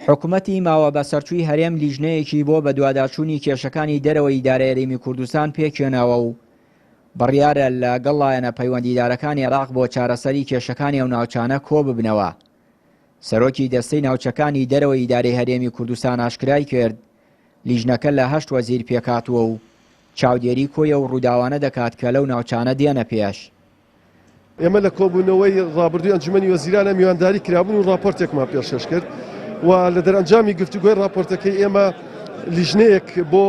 حکومەتی ماوە بەسەرچووی هەرێم لیژنەیەکی بۆ بەدواداچوونی کێشەکانی دەرەوەی ئیدارەی هەرێمی کوردستان پێکهێناوە و بڕیارە لەگەڵ لایەنە پەیوەندیدارەکانی عێراق بۆ چارەسەری کێشەکانی ئەو ناوچانە کۆببنەوە. سەرۆکی دەستەی ناوچەکانی دەرەوەی ئیدارەی هەرێمی کوردستان ئاشکرای کرد، لیژنەکە لە هەشت وەزیر پێکهاتووە و چاودێری کۆی ئەو ڕووداوانە دەکات کە لەو ناوچانە دێنە پێش. ئێمە لە کۆبوونەوەی ڕابردووی ئەنجومەنی وەزیرانە میوانداری کرابوون و ڕاپۆرتێکمان پێشکەش کرد و لە دەرئەنجامی گفتوگۆی ڕاپۆرتەکەی ئێمە لیژنەیەک بۆ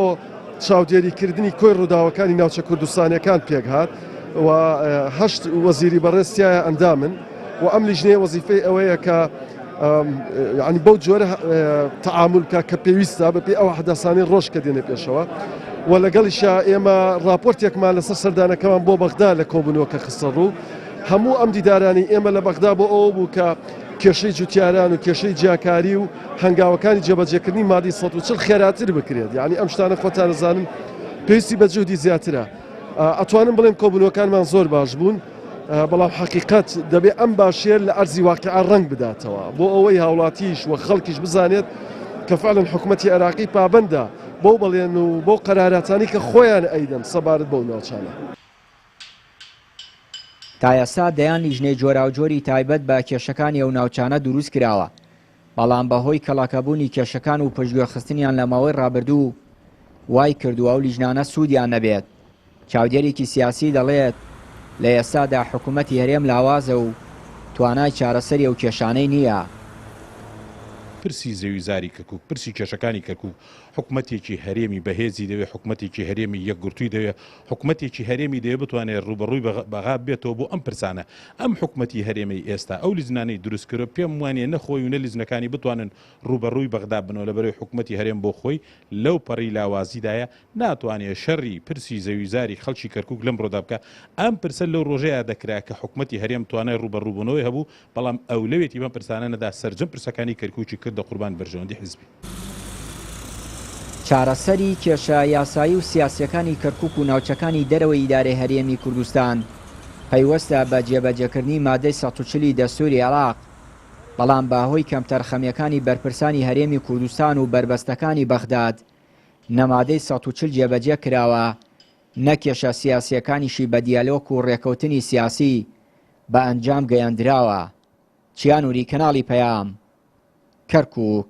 چاودێریکردنی کۆی ڕووداوەکانی ناوچە کوردستانیەکان پێکهات و هەشت وەزیری بەڕێز تیایا ئەندامن و ئەم لیژنەیە وەزیفەی ئەوەیە کە ینی بەو جۆرە تەعامول بکە کە پێویستە بەپێی ئەو حدەسانی ڕۆژ کە دێنە پێشەوە و لەگەڵیشا ئێمە ڕاپۆرتێکمان لەسەر سەردانەکەمان بۆ بەغدا لە کۆبوونەوەکە خستە ڕوو هەموو ئەم دیدارانی ئێمە لە بەغدا بۆ ئەوە بوو کە کێشەی جوتیاران و کێشەی جیاکاری و هەنگاوەکانی جێبەجێکردنی مادەی 140 خێراتر بکرێت یعنی ئەم شتانە خۆتان دەزانن پێویستی بە جوهدی زیاترە ئەتوانم بڵێم کۆبوونەوەکانمان زۆر باش بوون بەڵام حەقیقەت دەبێ ئەم باشیە لە ئەرزی واقیع ڕەنگ بداتەوە بۆ ئەوەی هاوڵاتیش و خەڵکیش بزانێت کە فعلا حکومەتی عێراقی پابەندە بەو بەڵێن و بەو قەراراتانەی کە خۆیان ئەیدەن سەبارەت بەو ناوچانە. تا ئێستا دەیان لیژنەی جۆراوجۆری تایبەت بە کێشەکانی ئەو ناوچانە دروست کراوە، بەڵام بەهۆی کەڵەکەبوونی کێشەکان و پشتگوێخستنیان لە ماوەی ڕابردوو وای کردووە ئەو لیژنانە سوودیان نەبێت. چاودێرێکی سیاسی دەڵێت، لە ئێستادا حکومەتی هەرێم لاوازە و توانای چارەسەری ئەو کێشانەی نییە. پرسی زەویوزاری کەرکوک، پرسی کێشەکانی کەرکوک، حکومەتێکی هەرێمی بەهێزی دەوێت، حکومەتێکی هەرێمی یەکگرتووی دەوێت، حکومەتێکی هەرێمی دەوێت بتوانێت ڕووبەڕووی بەغا ببێتەوە بۆ ئەم پرسانە. ئەم حکومەتی هەرێمەی ئێستا، ئەو لیجنانەی دروستکردووە، پێم وانییە نە خۆی و نە لیجنەکانی بتوانن ڕووبەڕووی بەغدا ببنەوە، لەبەرئەوەی حکومەتی هەرێم بۆ خۆی لەو پەڕی لاوازیدایە، ناتوانێت شەڕی پرسی زەویوزاری خەڵکی کەرکوک لەمڕۆدا بکات، ئەم پرسە لەو ڕۆژەیا دەکرا کە حکومەتی هەرێم توانای ڕووبەڕووبوونەوەی هەبوو، بەڵام ئەولەوێتی بەم پرسانە نەدا، سەرجەم پرسەکانی کەرکوکی کردە قوربان بەرژەوەندی حزبی. چارەسەری کێشە یاسایی و سیاسییەکانی کەرکوک و ناوچەکانی دەرەوەی ئیدارەی هەرێمی کوردستان پەیوەستە بە جێبەجێکردنی مادەی 140 ی دەستووری عێراق، بەڵام بەهۆی کەمتەرخەمییەکانی بەرپرسانی هەرێمی کوردستان و بەربەستەکانی بەغداد نە مادەی 140 جێبەجێ کراوە، نە کێشە سیاسییەکانیشی بە دیالۆک و ڕێکەوتنی سیاسی بە ئەنجام گەیەندراوە. چیا نوری، کەناڵی پەیام، کەرکوک.